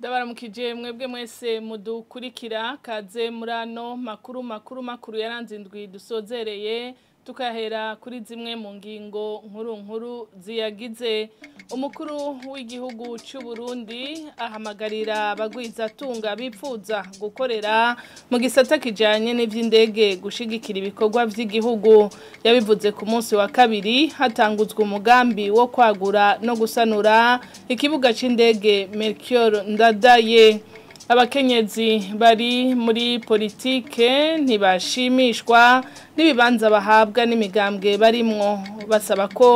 Ndabaramukije mwebwe mwese mudukurikira kaze murano makuru makuru makuru yaranze indwi dusozereye tukahera kuri zimwe mu ngingo nkuru nkuru ziyagize. Umukuru w'igihugu cy'u Burundi ahamagarira abagwizatunga bipfuza gukorera mu gisata kijanye n'ivy'indege gushigikira ibikorwa vy'igihugu. Yabivuze ku munsi wa kabiri hatanguzwe umugambi wo kwagura no gusanura ikibuga c'indege Melchior Ndadaye. Abakenyezi bari muri politike ntibashimishwa n'ibibanza bahabwa n'imigambwe barimwo, basaba ko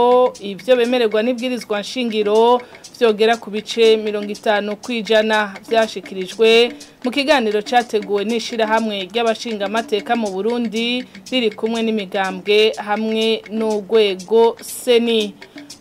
ivyo bemererwa n'ibwirizwa nshingiro vyogera ku bice 50% vyashikirijwe mu kiganiro categuwe n'ishirahamwe ry'abashingamateka mu Burundi riri kumwe n'imigambwe hamwe n'urwego seni.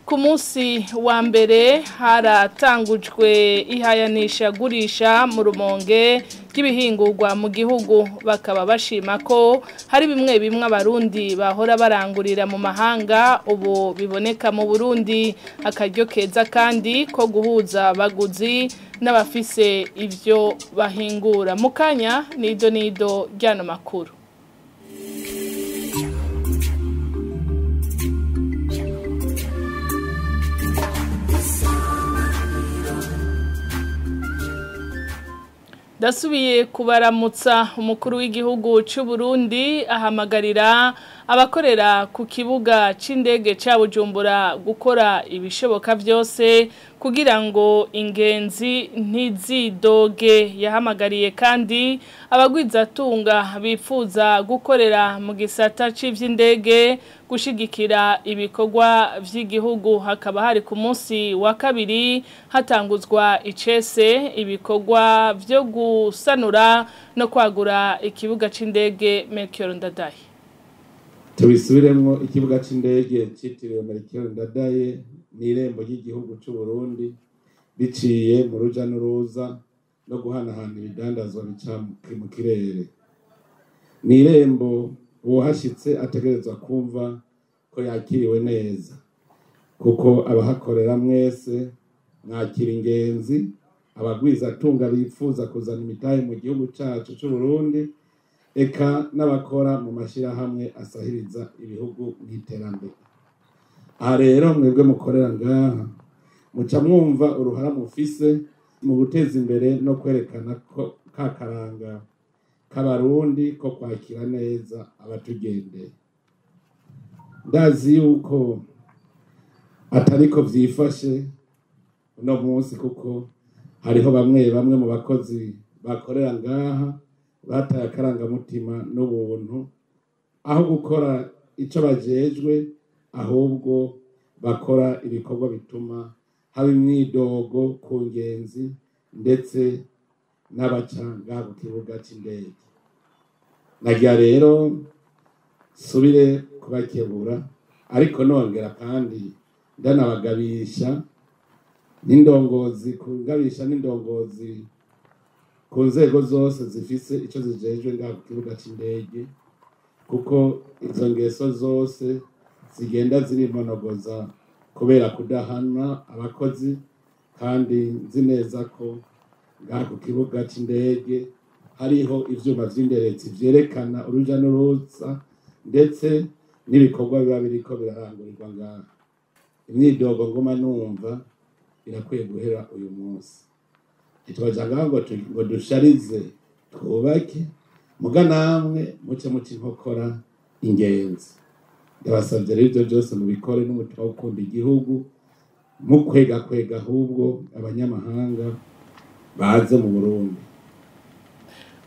Ku munsi wa mbere haratangujwe ihayanisha gurisha mu Rumonge ry'ibihingurwa mu gihugu, bakaba bashima ko hari bimwe bimwe abarundi bahora barangurira mu mahanga ubu biboneka mu Burundi. Akaryo keza kandi ko guhuza abaguzi n'abafise ivyo bahingura. Mukanya nido nido ryano makuru. Dasubiye kubaramutsa. Umukuru w'igihugu cy'u Burundi ahamagarira abakorera ku kibuga c'indege ca Bujumbura gukora ibishoboka vyose kugira ngo ingenzi ntizidoge. Yahamagariye kandi abagwizatunga bifuza gukorera mu gisata c'ivy'indege gushigikira ibikorwa vy'igihugu. Hakaba hari ku munsi wa kabiri hatanguzwa icese ibikorwa vyo gusanura no kwagura ikibuga c'indege Melchior Ndadaye. Tubisubiremwo, ikibuga c'indege citiriwe Melchior Ndadaye ni irembo ry'igihugu c'u Burundi biciye mu ruja n'uruza no guhanahana ibidandazwa bica mu kirere. Ni irembo uwahashitse ategerezwa kumva ko yakiriwe neza, kuko abahakorera mwese mwakira ingenzi, abagwizatunga bifuza kuzana imitahe mu gihugu cacu c'u Burundi, eka n'abakora mu mashirahamwe asahiriza ibihugu mw'iterambere. Aha rero mwebwe mukorera ngaha muca mwumva uruhara mufise mu guteza imbere no kwerekana ko kakaranga k'abarundi ko kwakira neza abatugendeye. Ndazi yuko atariko vyifashe uno munsi, kuko hariho bamwe bamwe mu bakozi bakorera ngaha bataye akarangamutima n'ubuntu, aho gukora ico bajejwe ahubwo bakora ibikorwa bituma haba imyidogo ku ngenzi ndetse n'abaca ngaha ku kibuga c'indege. Nagira rero subire kubakebura, ariko nongera kandi ndanabagabisha n'indongozi kugabisha n'indongozi ku nzego zose zifise ico zijejwe ngaha ku kibuga c'indege, kuko izo ngeso zose zigenda zirimonogoza kubera kudahana abakozi. Kandi nzi neza ko ngaha ku kibuga c'indege hariho ivyuma vy'inderetsi vyerekana uruja n'uruza ndetse n'ibikorwa biba biriko birarangurirwa ngaha. Imyidogo ngoma numva irakwiye guhera uyu munsi. Ntitwaja ngaho ngo dusharize twubake, muga namwe muce muca inkokora ingenzi. Ndabasavye rero ivyo vyose mubikore n'umutima wo gukunda igihugu, mukwega kwega ahubwo abanyamahanga baze mu Burundi.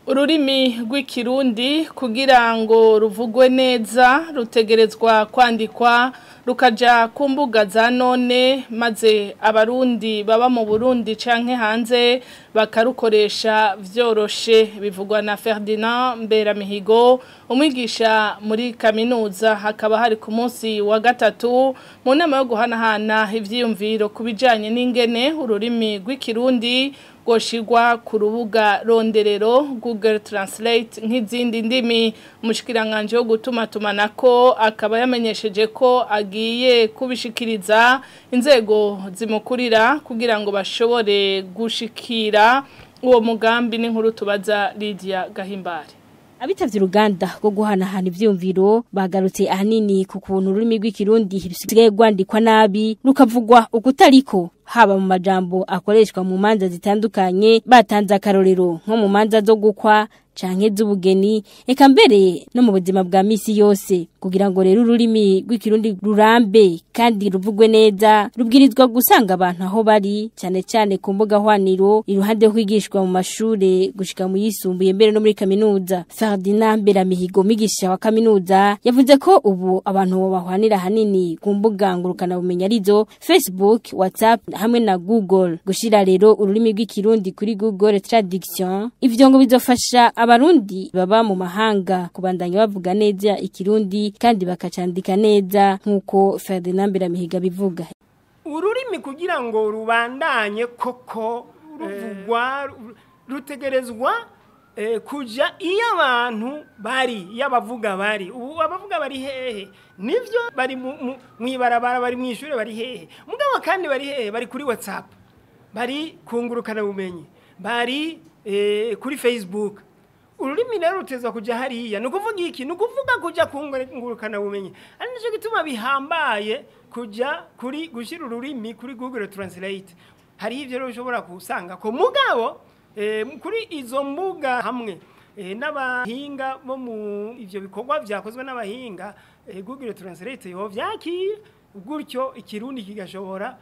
Ururimi rw'ikirundi kugira ngo ruvugwe neza rutegerezwa kwandikwa rukaja ku mbuga za none, maze abarundi baba mu Burundi canke hanze bakarukoresha vyoroshe. Bivugwa na Ferdinand Mberamihigo, umwigisha muri kaminuza. Hakaba hari ku munsi wa gatatu mu nama yo guhanahana ivyiyumviro kubijanye n'ingene ururimi rw'ikirundi rwoshirwa ku rubuga ronderero Google Translate nk'izindi ndimi. Umushikiranganje wo gutuma tumanako akaba yamenyesheje ko agiye kubishikiriza inzego zimukurira kugira ngo bashobore gushikira uwo mugambi. N'inkuru tubaza Lydia Gahimbare. Abitavye uruganda rwo guhanahana ivyumviro bagarutse ahanini ku kuntu ururimi rw'ikirundi rusigaye rwandikwa nabi, rukavugwa ukutariko, haba mu majambo akoreshwa mu manza zitandukanye. Batanze akarorero nko mu manza zo gukwa canke z'ubugeni, eka mbere no mu buzima bwa misi yose. Kugira ngo rero ururimi rw'ikirundi rurambe kandi ruvugwe neza, rubwirizwa gusanga abantu aho bari, cyane cyane ku mbuga hwaniro, iruhande yo kwigishwa mu mashure gushika mu yisumbuye, mbere no muri kaminuza. Ferdinand Beramihigo, migisha wa kaminuza, yavuze ko ubu abantu bahwanira hanini ku mbuga ngurukana bumenyi, arizo Facebook, WhatsApp hamwe na Google. Gushira rero ururimi rw'ikirundi kuri Google Traduction, ivyo ngo bizofasha abarundi baba mu mahanga kubandanya bavuga neza ikirundi kandi bakacandika neza, nkuko Ferdinand Beramihiga bivuga. Ururimi kugira ngo rubandanye koko ruvugwa, rutegerezwa kuja iyo abantu bari, iyo abavuga bari. Ubu abavuga bari hehe? Nivyo, bari mw'ibarabara, bari mw'ishure, bari hehe? Mugabo kandi bari hehe? Bari kuri WhatsApp, bari kungurukana bumenyi, bari kuri Facebook. Ururimi rero rutezwa kuja hariya. Ni ukuvuga iki? Ni ukuvuga kuja kungurukana bumenyi. Ari nico gituma bihambaye kuja kuri gushira ururimi kuri Google Translate. Hari ivyo rero ushobora kusanga ko mugabo kuri izo mbuga hamwe n'abahinga bo mu ivyo bikorwa vyakozwe n'abahinga, Google Translate yo vyakira gutyo, ikirundi kigashobora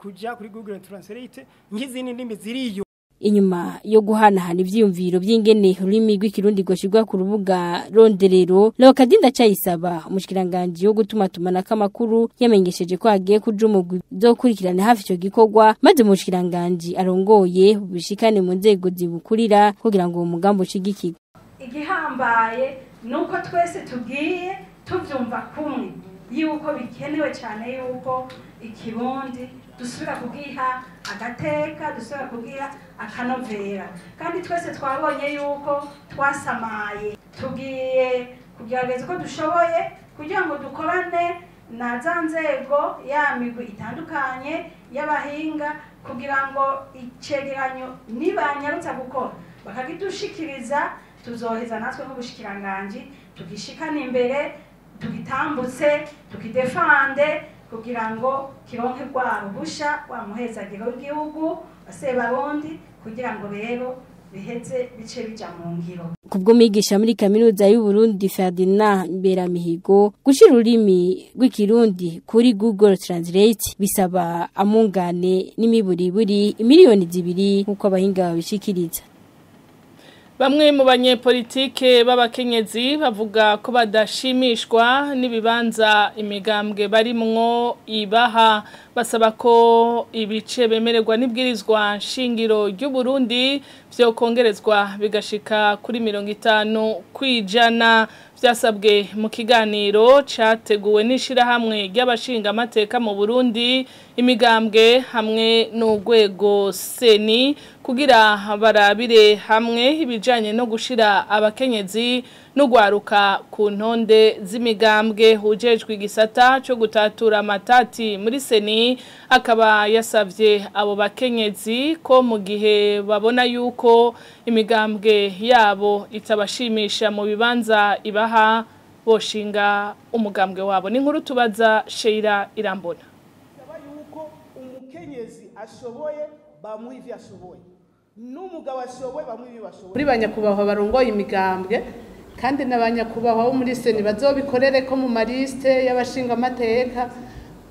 kuja kuri Google Translate nk'izindi ndimi ziriyo. Inyuma yo guhanahana ivyiyumviro vy'ingene ururimi rw'ikirundi rwoshirwa ku rubuga ronderero, Leokadinda Cayisaba, umushikiranganje wo gutuma tumanako amakuru, yamenyesheje ko hagiye kuja umugwi uzokurikirana hafi ico gikorwa, maze umushikiranganje arongoye bishikane mu nzego zibukurira kugira ngo uwo mugambi ushigikirwe. Igihambaye nuko twese tugiye tuvyumva kumwe yuko bikenewe cyane yuko ikirundi dusubira kugiha agateka, dusubira kugiha akanovera, kandi twese twabonye yuko twasamaye. Tugiye kugerageza uko dushoboye kugira ngo dukorane na za nzego, ya migwi itandukanye y'abahinga, kugira ngo icegeranyo nibanyarutsa gukora bakagidushikiriza, tuzoheza natwe nk'ubushikiranganji tugishikane imbere, tugitambutse, tukidefande, kugira ngo kironke rwa ruhusha wa muhezagiro w'igihugu Sebarundi, kugira ngo rero biheze bice bija mu ngiro. Kubwo mwigisha muri kaminuza y'u Burundi Ferdinand Beramihigo, gushira ururimi rw'ikirundi kuri Google Translate bisaba amungane n'imiburiburi 2 miliyoni, nkuko abahinga babishikiriza. Bamwe mu banyepolitike b'abakenyezi bavuga ko badashimishwa n'ibibanza imigambwe barimwo ibaha. Basaba ko ibice bemererwa n'ibwirizwa nshingiro ry'u Burundi vyo kongerezwa bigashika kuri 50%. Vyasabwe mu kiganiro categuwe n'ishirahamwe ry'abashinga amateka mu Burundi, imigambwe hamwe n'urwego CENI, kugira barabire hamwe ibijanye no gushira abakenyezi n'ugwaruka ku ntonde z'imigambwe. Hujejwe igisata cyo gutatura amatati muri CENI akaba yasavye abo bakenyezi ko mu gihe babona yuko imigambwe yabo itabashimisha mu bibanza ibaha, boshinga umugambwe wabo. Ni inkuru tubaza Sheira Irambona. Yuko umukenyezi ashoboye bamuha ivyo ashoboye, n'umugabo ashoboye bamuha ivyo bashoboye. Kuri banyakubahwa barongoye imigambwe kandi n'abanyakubahwa bo muri CENI, bazobikorere ko mu ma listes y'abashinga amateka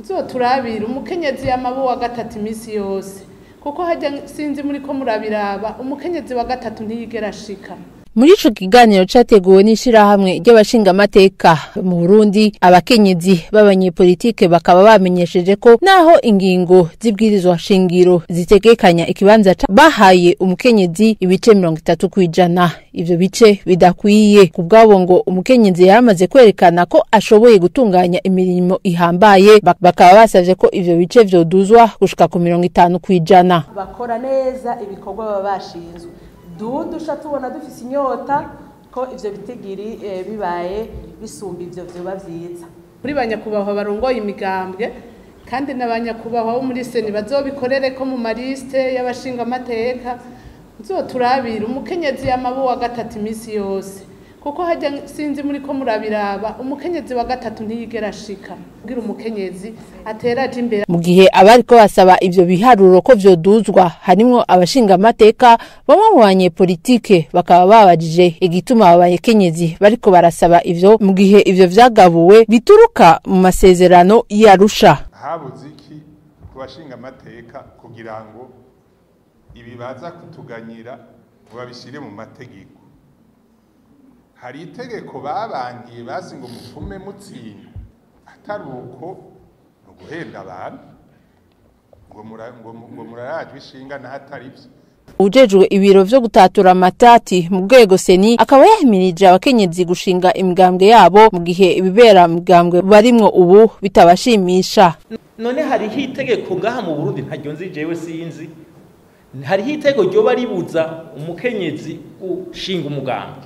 uzoturabira umukenyezi yamabo wa gatatu iminsi yose, kuko hajya sinzi muri ko murabiraba, umukenyezi wa gatatu ntiyigera ashika. Muri ico kiganiro categuwe n'ishirahamwe ry'abashingamateka mu Burundi, abakenyezi b'abanyepolitike bakaba bamenyesheje ko naho ingingo z'ibwirizwa shingiro zitegekanya ikibanza bahaye umukenyezi ibice 30%, ivyo bice bidakwiye. Kubwabo ngo umukenyezi yaramaze kwerekana ko ashoboye gutunganya imirimo ihambaye, bakaba basavye ko ivyo bice vyoduzwa gushika ku 50%. Bakora neza ibikorwa baba bashinzwe. Dudusha tubona dufise inyota ko ivyo bitigiri bibaye bisumba ivyo vyoba vyiza. Kuri banyakubahwa barongoye imigambwe kandi n'abanyakubahwa bo muri seni bazobikorere ko mu maliste y'abashinga amateka nzoturabira umukenyezi yamabu wa gatatu imisi yose, kuko hajya sinzi muri ko murabiraba umukenyezi wa gatatu ntiyigera ashika kugira umukenyezi ateraje imbere. Mu gihe abariko basaba ivyo biharuro ko vyoduzwa harimwo abashinga amateka, bamwe mu banyepolitike bakaba babajije igituma abakenyezi bariko barasaba ivyo mu gihe ivyo vyagabuwe bituruka mu masezerano y'Arusha. Habuze iki ku bashinga amateka kugira ngo ibibaza kutuganyira babishire mu mategeko? Hari itegeko babangiye basi ngo mupfume mutsindwa, atari uko ni uguhenda abantu ngo murarajwe ishinga n'ahatari byo. Ujejwe ibiro vyo gutatura amatati mu rwego seni akaba yahimirije abakenyezi gushinga imigambwe yabo mu gihe ibibera migambwe barimwo ubu bitabashimisha. None hariho itegeko ngaha mu Burundi ntaryo nzi jewe sinzi, hariho itegeko ryoba ribuza umukenyezi gushinga umugambwe,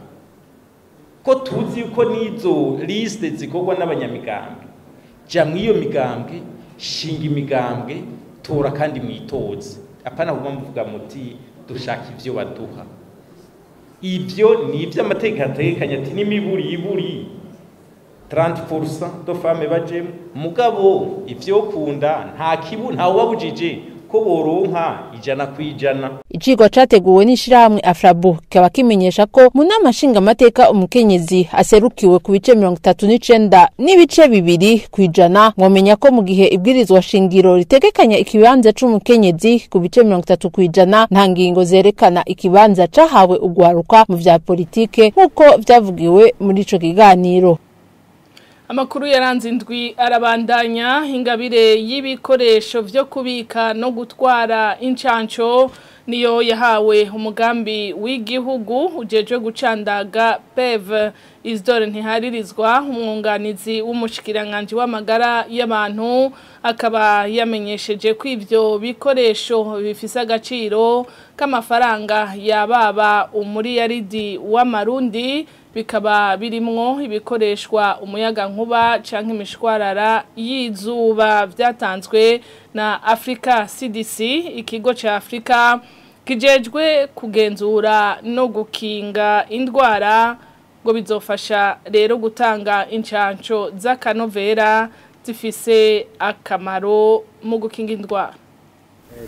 ko tuzi yuko nizo liste zikorwa n'abanyamigambwe. Ja mw'iyo migambwe, shinga imigambwe, tora kandi mwitoze. Apana kuba muvuga muti dushaka ivyo baduha. Ivyo ni ivy'amategeko ategekanya ati n'imiburi iburi 30% de femmes bajemo, mugabo ivyo kunda nta kibu nta wabujije ko boronka 100%. Icigwa categuwe n'ishirahamwe Afrabu kikaba kimenyesha ko mu nama nshingamateka umukenyezi aserukiwe ku bice 39.2%. Mwomenya ko mu gihe ibwirizwa shingiro ritegekanya ikibanza c'umukenyezi ku bice 30%, nta ngingo zerekana ikibanza cahawe ugwaruka mu vya politike nk'uko vyavugiwe muri ico kiganiro. Amakuru yaranze indwi arabandanya. Ingabire y'ibikoresho vyo kubika no gutwara incanco niyo yahawe umugambi w'igihugu ujejwe gucandaga PEV. Isidore Ntiharirizwa, umwunganizi w'umushikiranganje w'amagara y'abantu, akaba yamenyesheje ko ivyo bikoresho bifise agaciro k'amafaranga yababa umuriyaridi w'amarundi, bikaba birimwo ibikoreshwa umuyaga nkuba canke imishwarara y'izuba, vyatanzwe na Africa CDC, ikigo ca Afrika kijejwe kugenzura no gukinga indwara, ngo bizofasha rero gutanga incanco z'akanovera zifise akamaro mu gukinga indwara.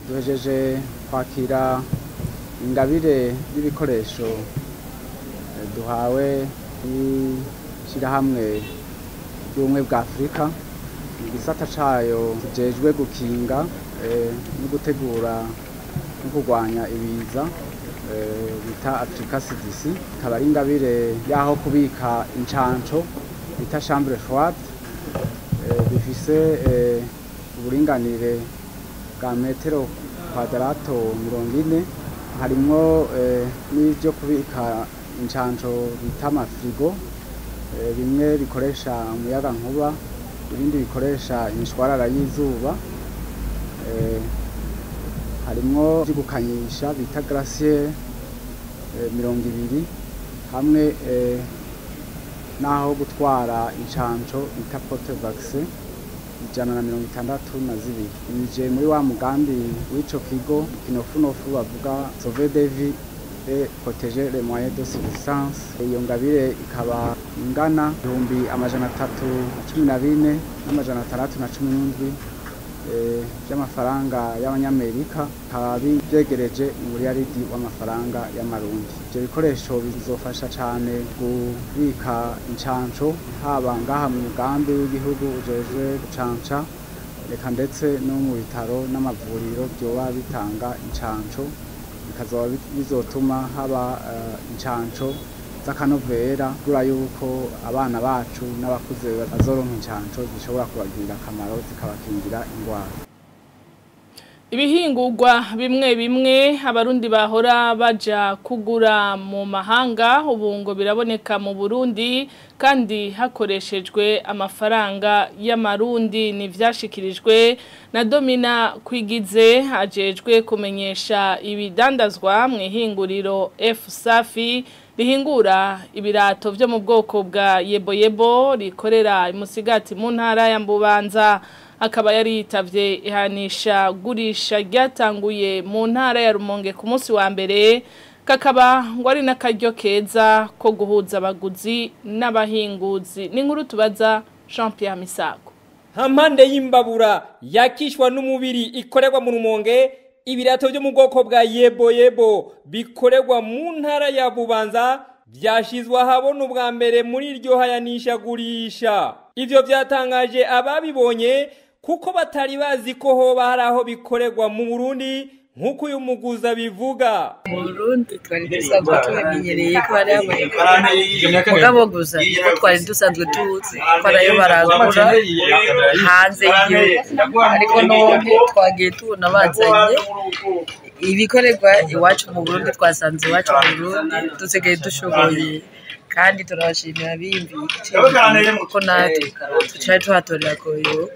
Duhejeje kwakira ingabire y'ibikoresho duhawe n'ishirahamwe ry'ubumwe bwa Afrika mu gisata cayo kijejwe gukinga no gutegura no kurwanya ibiza bita Africa CDC. Ikaba ari ingabire y'aho kubika incanco bita chambre froide, bifise uburinganire bwa metero kwadrato 40, harimwo n'ivyo kubika incanco bita amafrigo, bimwe bikoresha umuyaga nkuba, ibindi bikoresha imishwarara y'izuba, harimwo gukanyisha bita glacier 20, hamwe naho gutwara incanco bita porte vaccin 162. Bije muri wa mugambi w'ico kigo kinofunofu bavuga sauver des vies et protéger les moyens de subsistance. Iyo ngabire ikaba ingana 314,617 by'amafaranga y'abanyamerika, bikaba byegereje umuriyaridi w'amafaranga y'amarundi. Ivyo bikoresho bizofasha cane kubika incanco haba ngaha mu mugambi w'igihugu ujejwe gucanca, reka ndetse no mu bitaro n'amavuriro vyoba bitanga incanco, bikazoba bizotuma haba incanco z'akanovera gura yuko abana bacu n'abakuze bazoronka incanco zishobora kubagirira akamaro zikabakingira indwara. Ibihingurwa bimwe bimwe abarundi bahora baja kugura mu mahanga ubu ngo biraboneka mu Burundi kandi hakoreshejwe amafaranga y'amarundi. Ni vyashikirijwe na Domina Kwigize ajejwe kumenyesha ibidandazwa mu ihinguriro F Safi rihingura ibirato vyo mu bwoko bwa yebo yebo rikorera imusigati mu ntara ya Mbubanza. Akaba yari yitavye ihanisha gurisha ryatanguye mu ntara ya Rumonge ku munsi wa mbere, kakaba ngo ari n'akaryo keza ko guhuza abaguzi n'abahinguzi. Ni inkuru tubaza Jean Pierre Misago. Hampande y'imbabura yakishwa n'umubiri ikorerwa mu Rumonge, ibirato byo mu bwoko bwa yebo yebo bikorerwa mu ntara ya Bubanza byashizwe ahabona ubwa mbere muri iryo hayanisha gurisha. Ivyo byatangaje ababibonye kuko batari bazi ko hoba hari aho bikorerwa mu Burundi nk'uko uyu muguza bivuga. Mu Burundi twari dusanzwe tubimenyereye ko hari amayeko, mugabo gusa kuko twari dusanzwe tuzi ko ariyo barangura hanze y'igihugu, ariko none twagiye tubona bazanye ibikorerwa iwacu mu Burundi, twasanze iwacu mu Burundi dusigaye dushoboye kandi turabashimira biyumviye igiciro kuko natwe tucaye tuhatorera koyo.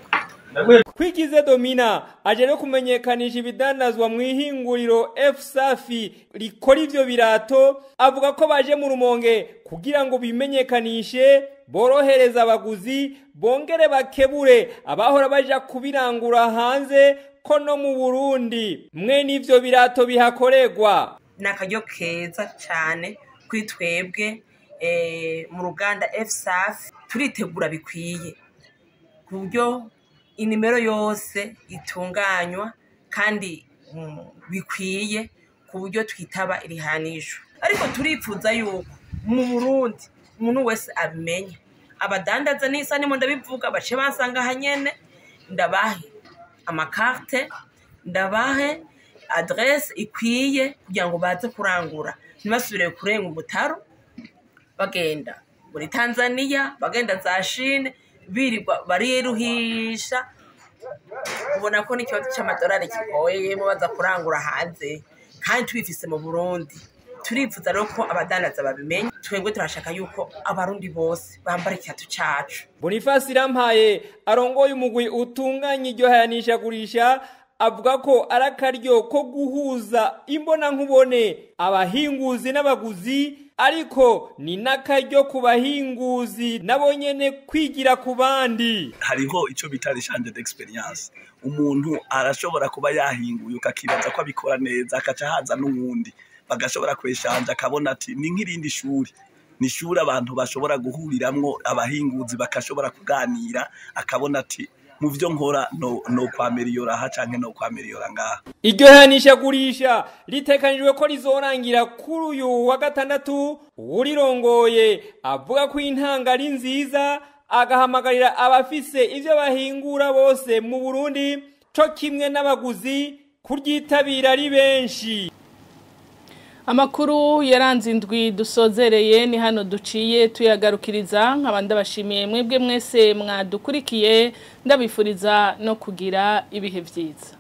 Kwigize Domina aje no kumenyekanisha ibidandazwa mu ihinguriro F Safi rikora ivyo birato, avuga ko baje mu Rumonge kugira ngo bimenyekanishe, borohereza abaguzi, bongere bakebure abahora baja kubirangura hanze ko no mu Burundi mwe n'ivyo birato bihakorerwa. Ni akaryo keza cyane kuri twebwe mu ruganda F Safi, turitegura bikwiye ku buryo inimero yose itunganywa kandi bikwiye ku buryo twitaba irihanisho. Ariko turipfuza yuko mu Burundi umuntu wese abimenya, abadandaza n'isa nimo ndabivuga bace bansanga hanyene, ndabahe amakarte, ndabahe adresse ikwiye kugira ngo baze kurangura, ntibasubire kurenga umutaro bagenda muri Tanzania, bagenda za Chine, birirwa bariruhisha. Ubona ko n'ikibazo c'amadolari kigoye baza kurangura hanze kandi tubifise mu Burundi. Turifuza rero ko abadandaza babimenya, twebwe turashaka yuko abarundi bose bambara ikirato cacu. Boniface Irampaye arongoye umugwi utunganya iryo hayanishagurisha avuga ko ari akaryo ko guhuza imbona nkubone abahinguzi n'abaguzi, ariko ni n'akaryo ku bahinguzi nabo nyene kwigira ku bandi. Hariho ico bita échange d'expérience, umuntu arashobora kuba yahinguye ukakibaza ko abikora neza, akaca haza n'uwundi bagashobora kweshanja, akabona ati ni nk'irindi shuri, ni ishuri abantu bashobora guhuriramwo, abahinguzi bakashobora kuganira, akabona ati mu vyo nkora no kwameliyora aha canke no kwameliyora ngaha. Iryo hayanishagurisha ritekanijwe ko rizorangira kuri uyu wa gatandatu. Uwurirongoye avuga ko intanga ari nziza, agahamagarira abafise ivyo bahingura bose mu Burundi co kimwe n'abaguzi kuryitabira ari benshi. Amakuru yaranze indwi dusozereye ni hano duciye tuyagarukiriza, nkaba ndabashimiye mwebwe mwese mwadukurikiye, ndabifuriza no kugira ibihe vyiza.